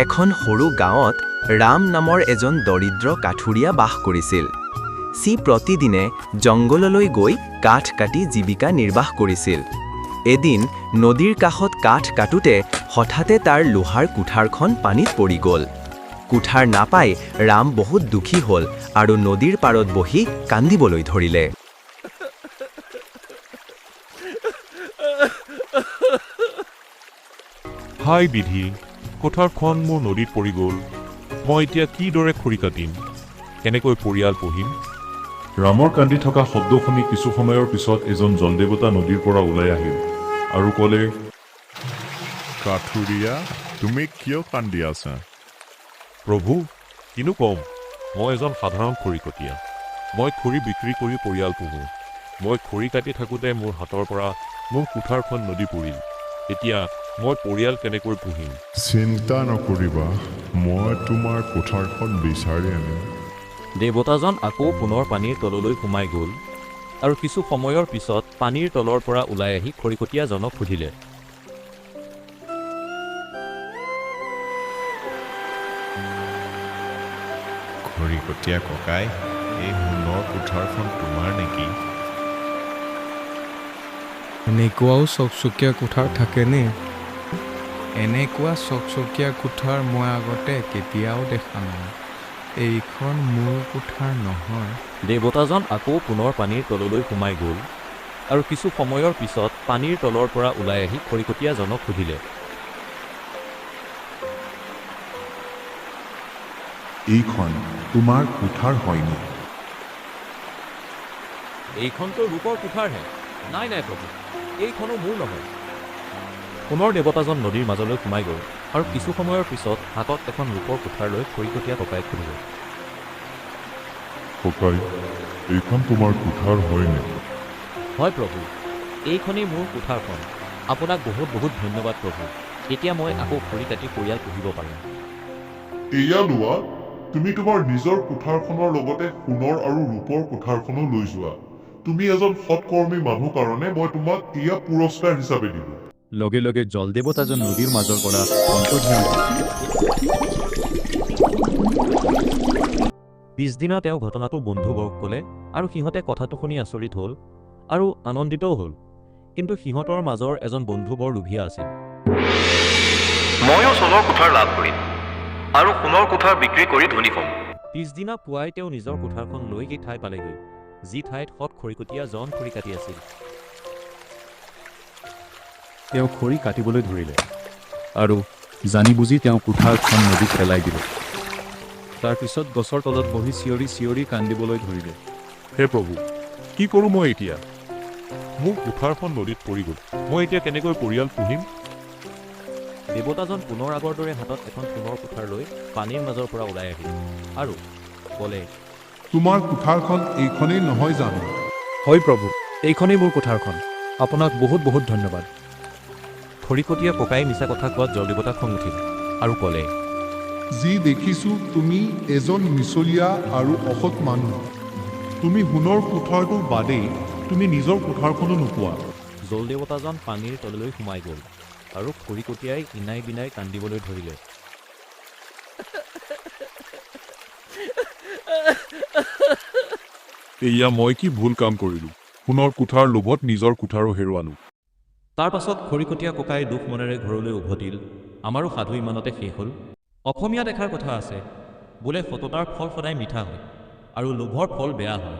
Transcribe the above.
এখন সৰু গাঁৱত ৰাম নামৰ এজন দৰিদ্ৰ কাঠুৰীয়া বাস কৰিছিল। সি প্ৰতিদিনে জংঘললৈ গৈ কাঠ কাটি জীৱিকা নিৰ্বাহ কৰিছিল। এদিন নদীৰ কাষত কাঠ কাটোতে হঠাতে তাৰ লোহাৰ কুঠাৰখন পানীত পৰি গ'ল। কুঠাৰ নাপাই ৰাম বহুত দুখী হ'ল আৰু নদীৰ পাৰত বহি কান্দিবলৈ ধৰিলে। হায় বিধি, কুঠাৰখন মোৰ নদীত পৰি গ'ল। মই এতিয়া কিদৰে খৰি কাটিম? কেনেকৈ পৰিয়াল পুহিম? ৰামৰ কান্দি থকা শব্দ শুনি কিছু সময়ৰ পিছত এজন জলদেৱতা নদীৰ পৰা ওলাই আহিল আৰু ক'লে, কাঠুৰীয়া, তুমি কিয় কান্দি আছা? প্ৰভু, কিনো ক'ম, মই এজন সাধাৰণ খৰিকটীয়া। মই খৰি বিক্ৰী কৰি পৰিয়াল পুহোঁ। মই খৰি কাটি থাকোঁতে মোৰ হাতৰ পৰা মোৰ কুঠাৰখন নদী পৰিল। এতিয়া মই পৰিয়াল কেনেকৈ পুহিম? চিন্তা নকৰিবা, মই তোমাৰ কুঠাৰখন বিচাৰি আনিম। দেৱতাজন আকৌ পুনৰ পানীৰ তললৈ সোমাই গ'ল আৰু কিছু সময়ৰ পিছত পানীৰ তলৰ পৰা ওলাই আহি খৰিকটীয়াজনক সুধিলে, খৰিকটীয়া ককাই, এই সোণৰ কুঠাৰখন তোমাৰ নেকি? এনেকুৱাও চকচকীয়া কুঠাৰ থাকেনে? এনেকুৱা চকচকীয়া কুঠাৰ মই আগতে কেতিয়াও দেখা নাই। এইখন মোৰ কুঠাৰ নহয়। দেৱতাজন আকৌ পুনৰ পানীৰ তললৈ সোমাই গ'ল আৰু কিছু সময়ৰ পিছত পানীৰ তলৰ পৰা ওলাই আহি খৰিকটীয়াজনক সুধিলে, এইখন তোমাৰ কুঠাৰ হয়নে? এইখনতো ৰূপৰ কুঠাৰহে। নাই নাই প্ৰভু, এইখনো মোৰ নহয়। পুনৰ দেৱতাজন নদীৰ মাজলৈ সোমাই গ'ল আৰু কিছু সময়ৰ পিছত হাতত এখন ৰূপৰ কুঠাৰ লৈ খৰিকটীয়া ককাইক সুধিলে, ককাই, এইখন তোমাৰ কুঠাৰ হয়নে? হয় প্ৰভু, এইখনেই মোৰ কুঠাৰখন। আপোনাক বহুত বহুত ধন্যবাদ প্ৰভু। এতিয়া মই আকৌ খৰি কাটি পৰিয়াল পুহিব পাৰিম। এয়া লোৱা, তুমি তোমাৰ নিজৰ কুঠাৰখনৰ লগতে সোণৰ আৰু ৰূপৰ কুঠাৰখনো লৈ যোৱা। তুমি এজন সৎকৰ্মী মানুহ কাৰণে মই তোমাক এয়া পুৰস্কাৰ হিচাপে দিলোঁ। লগে লগে জলদেৱতাজন নদীৰ মাজৰ পৰা অন্তৰ্ধান হ'ল। পিছদিনা তেওঁ ঘটনাটো বন্ধুবৰ্গক ক'লে আৰু সিহঁতে কথাটো শুনি আচৰিত হ'ল আৰু আনন্দিতও হ'ল। কিন্তু সিহঁতৰ মাজৰ এজন বন্ধু বৰ লোভীয়া আছিল। ময়ো সোণৰ কুঠাৰ লাভ কৰিম আৰু সোণৰ কুঠাৰ বিক্ৰী কৰি ধনী হ'ম। পিছদিনা পুৱাই তেওঁ নিজৰ কুঠাৰখন লৈ সেই ঠাই পালেগৈ, যি ঠাইত সৎ খৰিকটীয়া জন খৰি কাটি আছিল। তেওঁ খৰি কাটিবলৈ ধৰিলে আৰু জানি বুজি তেওঁ কুঠাৰখন নদীত পেলাই দিলে। তাৰপিছত গছৰ তলত বহি চিঞৰি চিঞৰি কান্দিবলৈ ধৰিলে। হে প্ৰভু, কি কৰোঁ মই এতিয়া? মোৰ কুঠাৰখন নদীত পৰি গ'ল। মই এতিয়া কেনেকৈ পৰিয়াল পুহিম? দেৱতাজন পুনৰ আগৰ দৰে হাতত এখন সোণৰ কুঠাৰ লৈ পানীৰ মাজৰ পৰা ওলাই আহিল আৰু ক'লে, তোমাৰ কুঠাৰখন এইখনেই নহয় জানো? হয় প্ৰভু, এইখনেই মোৰ কুঠাৰখন। আপোনাক বহুত বহুত ধন্যবাদ। খৰিকটীয়া ককাই মিছা কথা কোৱাত জলদেৱতা খং উঠিল আৰু ক'লে, যি দেখিছোঁ তুমি এজন মিছলীয়া আৰু অসৎ মানুহ। তুমি সোণৰ কুঠাৰটো বাদেই, তুমি নিজৰ কুঠাৰখনো নোপোৱা। জলদেৱতাজন পানীৰ তললৈ সোমাই গ'ল আৰু খৰিকটীয়াই ইনাই বিনাই কান্দিবলৈ ধৰিলে। এয়া মই কি ভুল কাম কৰিলোঁ? সোণৰ কুঠাৰ লোভত নিজৰ কুঠাৰো হেৰুৱালোঁ। তাৰ পাছত খৰিকটীয়া ককাই দুখ মনেৰে ঘৰলৈ উভতিল। আমাৰো সাধু ইমানতে শেষ হ'ল। অসমীয়াত এষাৰ কথা আছে, বোলে সততাৰ ফল সদায় মিঠা হয় আৰু লোভৰ ফল বেয়া হয়।